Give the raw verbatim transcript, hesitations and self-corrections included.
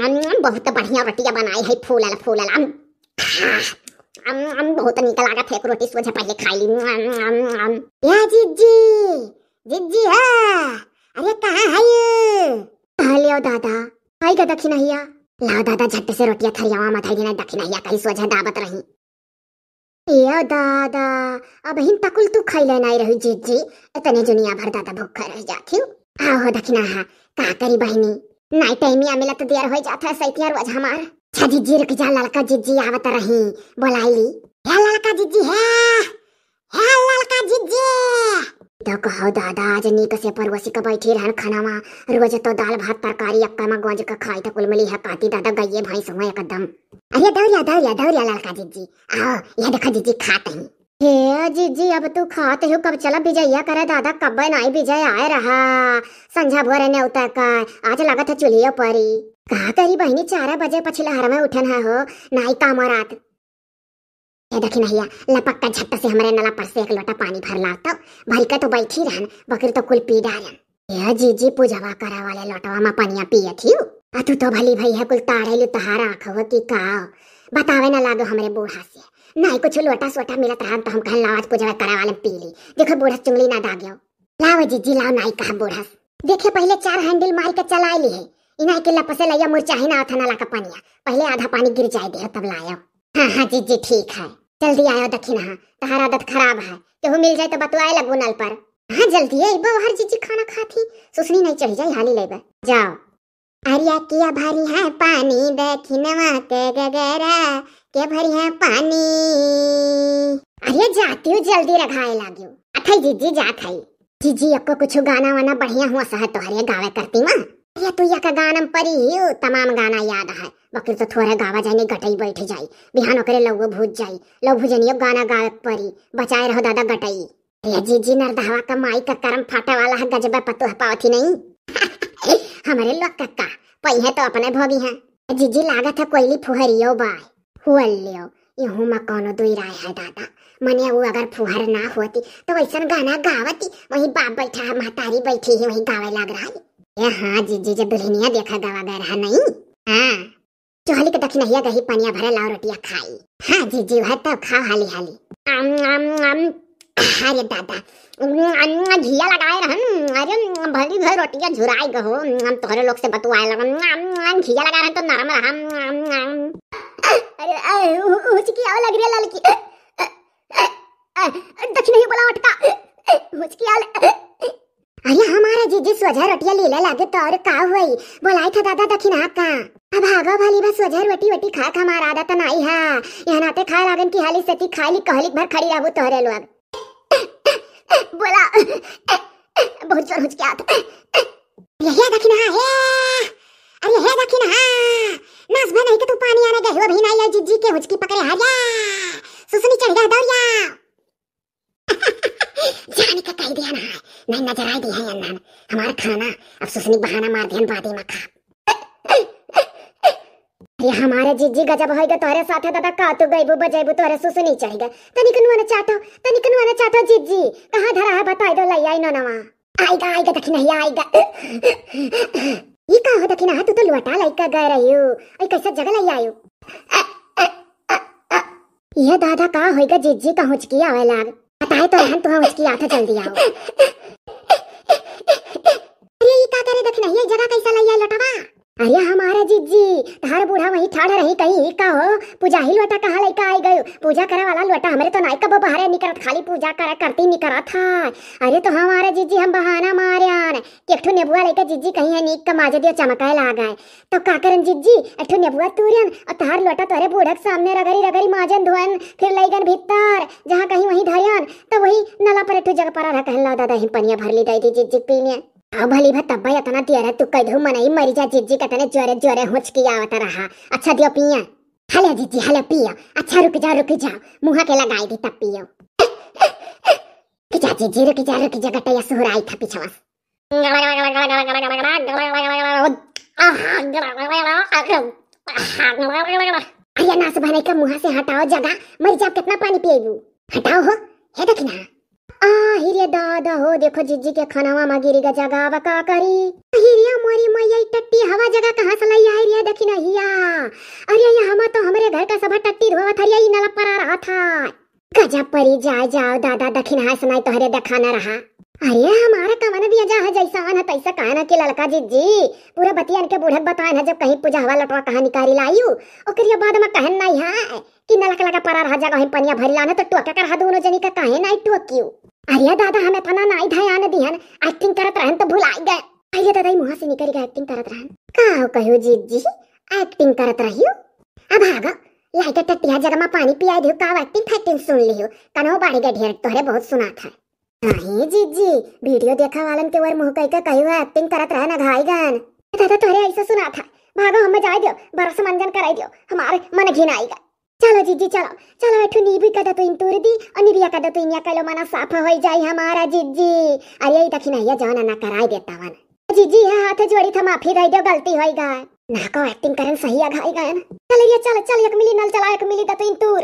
हम, हम बहुत बढ़िया रोटिया बनाई है, फूलल फूलल। हम, हम, हम बहुत नीक लागत है, एक रोटी सोझा पहिले खाई ली। हम, हम, हम। या जिज्जी, जिज्जी हा, अरे कहाँ है ये? कहाँ ले आओ दादा, आई गा दखिनहिया। लाओ दादा, झट से रोटिया थरियावा मा धई देना, दखिनहिया कहीं सोझा दाबत रही। ए दादा, अबहिन तकुल तू खइले नाई रही जिज्जी, इतने जुनिया भर दादा भूखा रह जात हिउ। आओ हो दखिनहा, का करी बहिनी, नाई टाइमिया मिलत देर होइ जात है सैतिया रोज हमार। अच्छा जिज्जी रुक जा, ललका जिज्जी आवत रही, बोलाई ली। हे ललका जिज्जी, हे, हे ललका जिज्जी। तो कहो दादा, आज नीक से परोसी के बैठी रहन खनवा, रोज तो दाल भात तरकारी अक्का मा गोंज के खाई तो कुल मिली है काती दादा गइये भैंस हुए एकदम। अरे दौरिया, दौरिया, दौरिया ललका जिज्जी, आओ, यह देखो जिज्जी खात ही। हे जिज्जी, अब तू खात हो, कब चला बिजैया करे दादा, कब्बे नाई बिजय आए रहा। संझा भोरे नेवता का, आज लागत है चुल्हियो परी। का करी बहिनी, चार बजे पछिला हर में उठन है हो, नाई काम रात। हे दखिनहिया, लपक का झट से हमरे नला पर से एक लोटा पानी भर लाव तो। भरी का तो बैठी रहन, बकिर तो कुल पी डारन। ए जिज्जी, पूजवा करे वाले लोटवा मा पनिया पियत हिउ? आ तू तो भली भई है, कुल ताड़े लू तहार आँख हो कि का? बतावे ना लागो हमरे बूढ़ा से। नाई कुछ लोटा सोटा मिलत रहन तो हम कहन लाओ आज पूजवा करे वाले पी ली। देखो बूढ़ा चुंगली ना दाग्यो। लाओ जिज्जी लाओ, नाई कहा बूढ़ा से। देखे पहिले चार हैंडल मार के चलाए ली है। इनाई के लपसे लैया मुरचाही ना था नला का पनिया। पहिले आधा पानी गिर जाए दे तब लायो। हाँ, हाँ, जिज्जी, ठीक है। जल्दी आयो दखिनहा, तहार आदत खराब है। केहू मिल जाए तो बतुआए लगबो नल पर। हाँ, जल्दी अइबो, हर जिज्जी खाना खात ही, सुसनी नहीं चढ़ जाए, हाली लेबे। जाओ। अरिया किया भरी है पानी, दखिनवा के गगरा, के भरी है पानी। अरे जाती हूँ, जल्दी रघाए लाग्यो। अथई जिज्जी, जात है। जिज्जी, अक्को कुछ गाना वाना बढ़िया हुआ सहत तोहरे गावे करती माँ। अरे तू या का गाना परी ही, तमाम गाना याद है। बकिर तो थोड़े गावा जाए, नहीं गटई बैठ जाई, बिहान ओकरे लौवो भूज जाई, लौ भुजनियो गाना गावे के परी, बचाए रहो दादा गटई। अरे जिज्जी, नरदहवा का माई का करम फाटे वाला है, गजबे पतोह पावत ही नहीं। हमरे लोग का का, पई है तो अपने भोगी हैं। जिज्जी, लागत है कोयली फुहरियो बाय। हुअल लियो, इहू मा कौनो दुई राय है दादा। मने वो अगर फुहर ना होती तो वैसन गाना गावती, वही बाप बैठा है, महतारी बैठी ही, वही गावे लाग रहा है। ए हाँ जिज्जी, जब दुल्हनिया देखा गवा गए रहा नहीं। हाँ। चोहली के दखिनहिया गही पनिया भरे, लाओ रोटिया खाई। हाँ जिज्जी, वह तो खाओ हाली हाली। अम, अम, अम। अरे दादा, अम, अम, घिया लगाए रहन। अरे, अम, भली भर रोटिया झुराई गहो। अम, तोहरे लोग से बतुआए लगन। अम, अम, घिया लगाए रहन तो नरम रहा। अम, अम, अम। अरे, अरे, उ-, उचकी आवे लग रही है ललकी। अ, अ, अ, दखिनही बोला अटका। अ, अ, हुचकी आले। अरे हमारे जिज्जी सोझा रोटिया लीले लागे तो और का हुई? बोलाई था दादा दखिनहा का। अब भागो भली बस सोझा रोटी वोटी खा के हमार आदत नाई है। यहाँ नाते खाए लागन की हाली सेती खाई ली कहली भर खड़ी रहबू तोहरे लोग। बोला। बहुत जोर हुचकी आत। अरे हे दखिनहा, हे। अरे हे दखिनहा। नास भा नहीं के तू पानी आने गए हो, अभी नहीं आई जिज्जी के हुचकी पकड़े हरिया। सुसनी चढ़ गया दौड़िया। जाने का कह दिया ना है, नहीं नजर आई दी है अन्ना। हमारा खाना, अब सुसनी बहाना मार दिया, बादी में खा। अरे हमारे जिज्जी गजब होइगा तोहरे साथे दादा, का तू गइबू बजइबू तोहरे सुसनी चढ़िगा। तनिक नुआ न चाटो, तनिक नुआ न चाटो जिज्जी, कहाँ धरा है बताई दो लइया इनो नवा। आइगा, आइगा दखिनहिया आइगा। ई का हो दखिनहा, तू तो लोटा लइका गए रहियो, ई कैसा जगह लइ आयो? ये दादा का होइगा जिज्जी का हुचकी आवे लाग। बताए तो रहन तुहा हुचकी आथा जल्दी आओ। अरे ई का करे दखिनहिया, ई जगह कैसा लइ आयो लोटवा? अरे हमारा जिज्जी, तहार बूढ़ा वहीं ठाढ़ रही कहीं, ई का हो? पूजा ही लोटा कहाँ लइका आई गयो? पूजा करे वाला लोटा हमरे तो नाई कबो बाहरे निकरत, खाली पूजा करे करती निकरत है। अरे तो हमारा जिज्जी हम बहाना मार्यान कि एक ठो नेबुआ लइका जिज्जी कहीं है नीक का माजे दियो चमकाए लाग है। तो का करन जिज्जी, एक ठो नेबुआ तूर्यन और तहार लोटा तोहरे बूढ़ा के सामने रगड़ी रगड़ी माजन धोयन, फिर लइगन भीतर जहाँ कहीं वहीं धर्यन, तो वही नला पर एक ठो जगह पड़ा रहा, कहन लाओ दादा ही पनिया भर ली दे दी जिज्जी पीने। अब भली भा तब्बा इतना दिया रहा, तू कह दो मनई मरी जा जिज्जी, कतने जोरे जोरे हुचकी आवत रहा। अच्छा दियो पिया। हले जिज्जी, हले पिया। अच्छा रुक जा, रुक जा, मुँहा के लगाई दी तब पियो। रुक जा जिज्जी, रुक जा, रुक जा, गटैया सुहराई था पिछवा। अरे नास भनई का मुँहा से हटाओ जगह, मरी जाब, कितना पानी पिएबू? हटाओ हो, हे दखिनहा। आ, हिरे दादा हो, देखो जिज्जी के खनवा मा गिरी गा जगह, अब का करी? हिरिया मोरी मैया, ई टट्टी हवा जगह कहाँ से लई आई रे दखिनहा? अरे जाए जाओ दादा, दखिनहा से नाई तोहरे देखाना रहा। अरे हमारा कवन बिया जा है, जैसा आन है तैसा कहे ना कि ललका जिज्जी, पूरा बतियन के बूढ़क बताए ना, जब कहीं पूजा हवा लटवा कहाँ निकारी लायू, ओकरिया बाद में कहन नाई है कि नलक लगा परा रहा जगह ही पनिया भरी लाने तो टोके कर हा दोनों जनी का काहे नाई टोकियो। अरे दादा हम इतना नाई ध्यान दिहन, एक्टिंग करत रहन तो भुलाई गए। अरे दादा ई मुँह से निकल गया एक्टिंग करत रहन। का हो कहो जिज्जी, एक्टिंग करत रहियो? अब भागो, लाइट टट्टिया जगह में पानी पियाई दियो, का एक्टिंग फैक्टिंग सुन लियो, कनो बाड़ी गए ढेर तोहरे बहुत सुनात है। नहीं जिज्जी, वीडियो देखा वालन के वर मुँह कह के कही हुआ एक्टिंग करत रहन अघाई गन। दादा तोहरे ऐसा सुनात है, भागो हमें जाए दियो, बरस मंजन कराई दियो, हमारे मन घिनाई गए। चलो जिज्जी चलो, चलो एक ठो नींबू का दतुइन तूर दी और निबिया का दतुइनिया कलो मना साफ होई जाई हमारा जिज्जी। अरे ई दखिनहिया जौन ना कराई देता वन। जिज्जी है हाथ जोड़ी था माफी दे दो गलती होई गए। ना को एक्टिंग करन सही अघाई गए ना। चल रे चल चल एक मिली नल चला एक मिली दतुइन तूर।